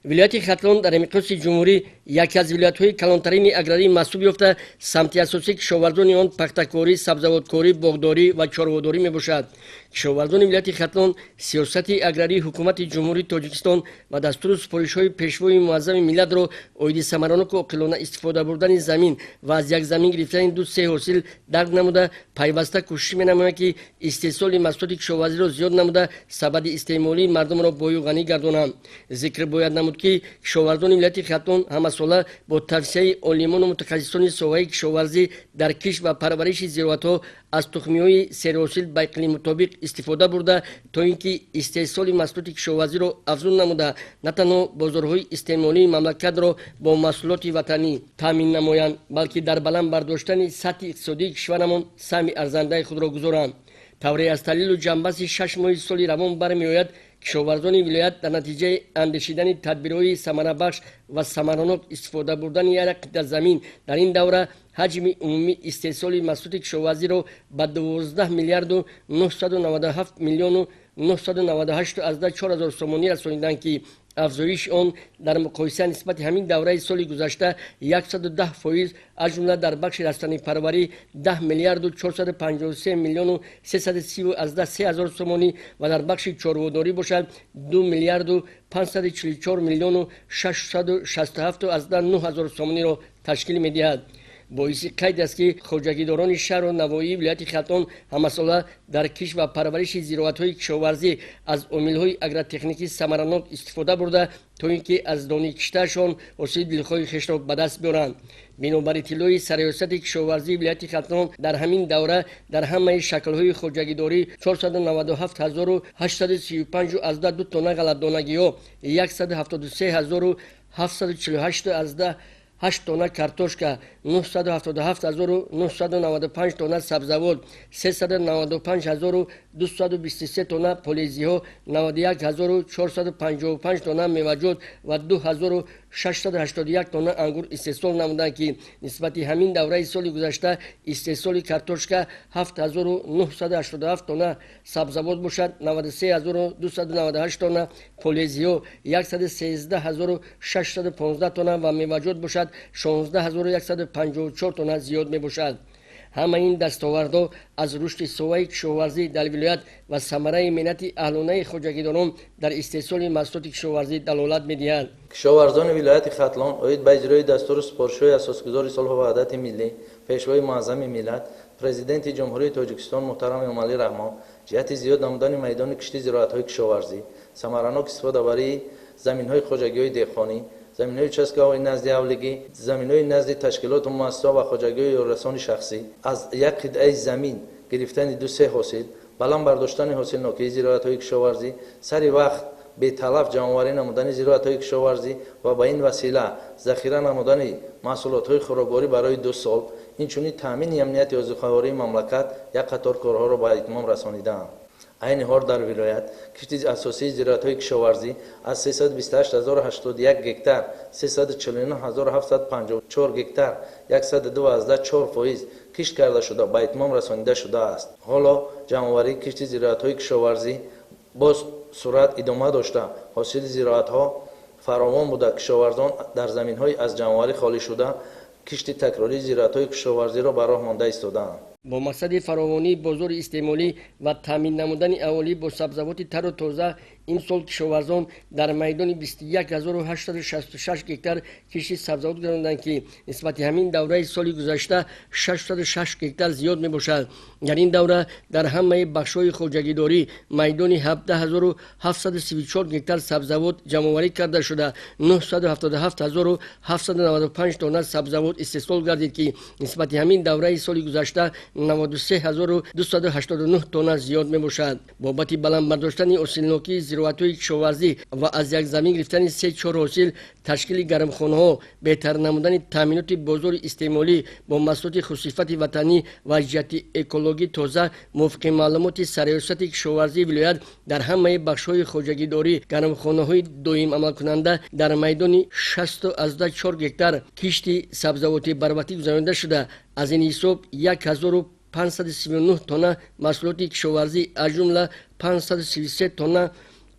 Вилояти Хатлон дар миқёси ҷумҳурӣ яке аз вилоятҳои калонтарини аграрӣ маҳсуб ёфта, самти асосии кишоварзони он пахтакорӣ, сабзавоткорӣ, боғдорӣ ва чорводорӣ мебошад. Кишоварзони вилояти Хатлон сиёсати аграрии ҳукумати Ҷумҳурии Тоҷикистон ва дастуру супоришҳои Пешвои муаззами миллатро оиди самараноку оқилона истифода бурдани замин ва аз як замин гирифтани ду-се ҳосил дарк намуда, пайваста кӯшиш менамоянд, ки истеҳсоли маҳсулоти кишоварзиро зиёд намуда, сабади истеъмолии мардумро бою ғанӣ гардонанд. Зикр бояд намуд, ки кишоварзони вилояти Хатлон ҳамасола бо тавсияи олимону мутахассисони соҳаи кишоварзӣ дар кишт ва парвариши зироатҳо аз тухмиҳои серҳосил ба иқлим мутобиқ истифода бурда, то ин ки истеҳсоли маҳсулоти кишоварзиро афзун намуда, на танҳо бозорҳои истеъмолии мамлакатро бо маҳсулоти ватанӣ таъмин намоянд, балки дар баланд бардоштани сатҳи иқтисодии кишварамон саҳми арзандаи худро гузоранд. Тавре аз таҳлилу ҷамъбасти 6 моҳи соли равон бармеояд, кишоварзони вилоят дар натиҷаи андешидани тадбирҳои самарабахш ва самаранок истифода бурдани як қитъа замин дар ин давра ҳаҷми умумии истеҳсоли маҳсулоти кишоварзиро ба 12 миллиарду 997 миллиону 998,4 ҳазор сомонӣ расониданд, ки афзоиши он дар муқоиса нисбати ҳамин давраи соли гузашта 110%, аз ҷумла дар бахши растанипарварӣ 10 миллиарду 453 миллиону 330,3 ҳазор сомонӣ ва дар бахши чорводорӣ бошад, 2 миллиарду 544 миллиону 667,9 ҳазор сомониро ташкил медиҳад. Боиси қайд аст, ки хоҷагидорони шаҳру навоии вилояти Хатлон ҳамасола дар кишт ва парвариши зироатҳои кишоварзӣ аз омилҳои агротехникӣ самаранок истифода бурда, то ин ки аз дони киштаашон ҳосили дилхоҳи хешро ба даст биёранд. Бинобар иттилои Сарриёсати кишоварзии вилояти Хатлон, дар ҳамин давра дар ҳамаи шаклҳои хоҷагидорӣ 497 835,2 тонна ғалладонагиҳо, 173 748,8 тонна картошка, 977 995 тонна сабзавот, 395 223 тонна полезиҳо, 91 455 тонна меваҷот ва 2681 тонна ангур истеҳсол намуданд, ки нисбати ҳамин давраи соли гузашта истеҳсоли картошка 7987 тонна, сабзавот бошад 93 298 тонна, полезиҳо 113 615 тонна ва меваҷот бошад 16 154 тонна зиёд мебошад. Ҳамаи ин дастовардҳо аз рушди соҳаи кишоварзӣ дар вилоят ва самараи меҳнати аҳлонаи хоҷагидорон дар истеҳсоли маҳсулоти кишоварзӣ далолат медиҳанд. Кишоварзони вилояти Хатлон оид ба иҷрои дастуру супоришҳои Асосгузори сулҳу ваҳдати миллӣ, Пешвои муаззами миллат, Президенти Ҷумҳурии Тоҷикистон муҳтарам Эмомалӣ Раҳмон ҷиҳати зиёд намудани майдони кишти зироатҳои кишоварзӣ, самаранок истифодабарии заминҳои хоҷагиҳои деҳқонӣ, заминҳои участкаҳои назди ҳавлигӣ, заминҳои назди ташкилоту муассисаҳо ва хоҷагиҳои ёрирасони шахсӣ, аз як қитъаи замин гирифтани ду-се ҳосил, баланд бардоштани ҳосилнокии зироатҳои кишоварзӣ, сари вақт беталаф ҷамъоварӣ намудани зироатҳои кишоварзӣ ва ба ин васила захира намудани маҳсулотҳои хӯрокворӣ барои 2 сол, инчунин таъмини амнияти озуқавории мамлакат як қатор корҳоро ба итмом расонидаанд. Айни ҳол дар вилоят кишти асосии зироатҳои кишоварзӣ аз 328 081 гектар 349 754 гектар 102,4% кишт карда шуда, ба итмом расонида шудааст. Ҳоло ҷамъоварии кишти зироатҳои кишоварзӣ боз суръат идома дошта, ҳосили зироатҳо фаровон буда, кишоварзон дар заминҳои аз ҷамъоварӣ холӣ шуда кишти такрории зироатҳои кишоварзиро ба роҳ монда истодаанд. Бо мақсади фаровонии бозори истеъмолӣ ва таъмин намудани аҳолӣ бо сабзавоти тару тоза, имсол кишоварзон дар майдони 21 866 гектар кишти сабзавот гузаронданд, ки нисбати ҳамин давраи соли гузашта 606 гектар зиёд мебошад. Дар ин давра дар ҳамаи бахшҳои хоҷагидорӣ майдони 17 734 гектар сабзавот ҷамъоварӣ карда шуда, 977 795 тонна сабзавот истеҳсол гардид, ки нисбати ҳамин давраи соли гузашта 93 289 тонна зиёд мебошад. Бобати баланд бардоштани ҳосилнокии зироатҳои кишоварзӣ ва аз як замин гирифтани се чор ҳосил, ташкили гармхонаҳо, беҳтар намудани таъминоти бозори истеъмолӣ бо маҳсулоти хусусифати ватанӣ ва ҷиҳати экологӣ тоза, мувофиқи маълумоти Сарриёсати кишоварзии вилоят, дар ҳамаи бахшҳои хоҷагидорӣ гармхонаҳои доим амалкунанда дар майдони 60,4 гектар кишти сабзавоти барвақтӣ гузаронида шуда, аз ин ҳисоб 1539 тонна маҳсулоти кишоварзӣ, аз ҷумла 533 тонна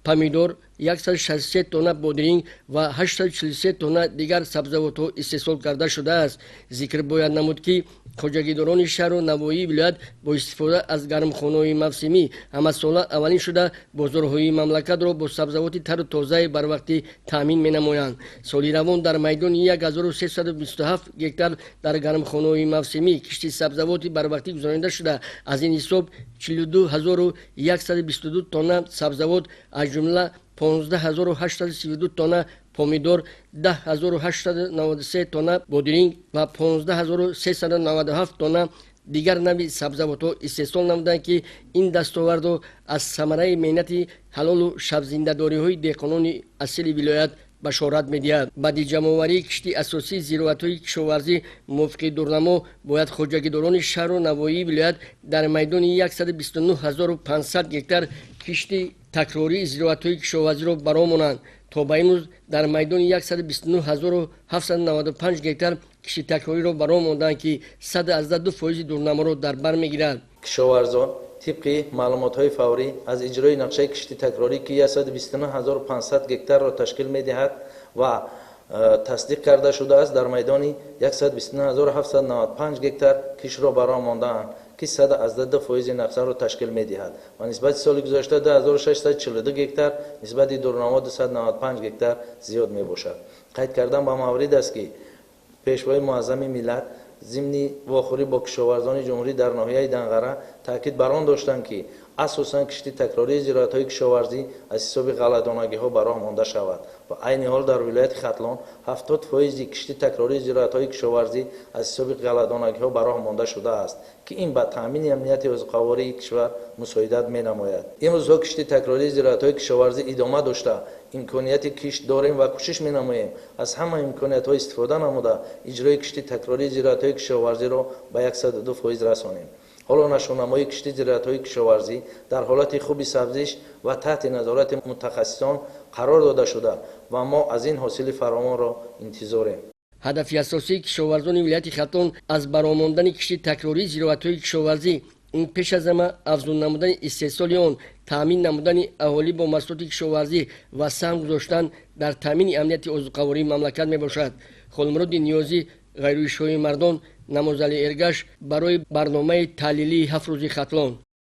помидор. 163 тонна бодиринг ва 843 тонна дигар сабзавотҳо истеҳсол карда шудааст. Зикр бояд намуд, ки хоҷагидорони шаҳру навоҳии вилоят бо истифода аз гармхонаҳои мавсимӣ ҳамасола аввалин шуда бозорҳои мамлакатро бо сабзавоти тару тозаи барвақтӣ таъмин менамоянд. Соли равон дар майдони 1327 гектар дар гармхонаҳои мавсимӣ кишти сабзавоти барвақтӣ гузаронида шуда, аз ин ҳисоб 42122 тонна сабзавот, аз ҷумла 15832 тонна помидор, 10893 тонна бодиринг ва 15397 тонна дигар навъи сабзавотҳо истеҳсол намуданд, ки ин дастовардҳо аз самараи меҳнати ҳалолу шабзиндадориҳои деҳқонони асили вилоят башорат медиҳад. Баъди ҷамъоварии кишти асосии зироатҳои кишоварзӣ мувофиқи дурнамо бояд хоҷагидорони шаҳру навоҳии вилоят дар майдони 129 500 гектар кишти такрории зироатҳои кишоварзиро бароҳ монанд. То ба имрӯз дар майдони 129 795 гектар кишти такрориро бароҳ монданд, ки 102 фоизи дурнаморо дар бар мегирад. Кишоварзон тибқи маълумотҳои фаврӣ аз иҷрои нақшаи кишти такрорӣ, ки 129 500 гектарро ташкил медиҳад ва тасдиқ карда шудааст, дар майдони 129 795 гектар киштро ба роҳ мондаанд, ки 102 фоизи нақшаро ташкил медиҳад ва нисбати соли гузашта 2642 гектар, нисбати дурнамо 295 гектар зиёд мебошад. Қайд кардан ба маврид аст, ки Пешвои муаззами миллат зимни вохӯрӣ бо кишоварзони ҷумҳурӣ дар ноҳияи Данғара таъкид бар он доштанд, ки асосан кишти такрории зироатҳои кишоварзӣ аз ҳисоби ғалладонагиҳо ба роҳ монда шавад ва айни ҳол дар вилояти Хатлон 70 фоизи кишти такрории зироатҳои кишоварзӣ аз ҳисоби ғалладонагиҳо ба роҳ монда шудааст, ки ин ба таъмини амнияти озуқавории кишвар мусоидат менамояд. Имрӯзҳо кишти такрории зироатҳои кишоварзӣ идома дошта, имконияти кишт дорем ва кӯшиш менамоем аз ҳама имкониятҳо истифода намуда, иҷрои кишти такрории зироатҳои кишоварзиро ба 102 фоиз расонем. Ҳоло нашъунамои кишти зироатҳои кишоварзӣ дар ҳолати хуби сабзиш ва таҳти назорати мутахассисон қарор дода шуда ва мо аз ин ҳосили фаровонро интизорем. Ҳадафи асосии кишоварзони вилояти Хатлон аз бароҳ мондани кишти такрории зироатҳои кишоварзӣ ин пеш аз ҳама афзун намудани истеҳсоли он, таъмин намудани аҳолӣ бо маҳсулоти кишоварзӣ ва саҳм гузоштан дар таъмини амнияти озуқавории мамлакат мебошад. Холмуроди Ниёзӣ, Ғайруи Шоҳи Мардон, Намозали Эргаш барои барномаи таҳлилии «Ҳафт рӯзи Хатлон».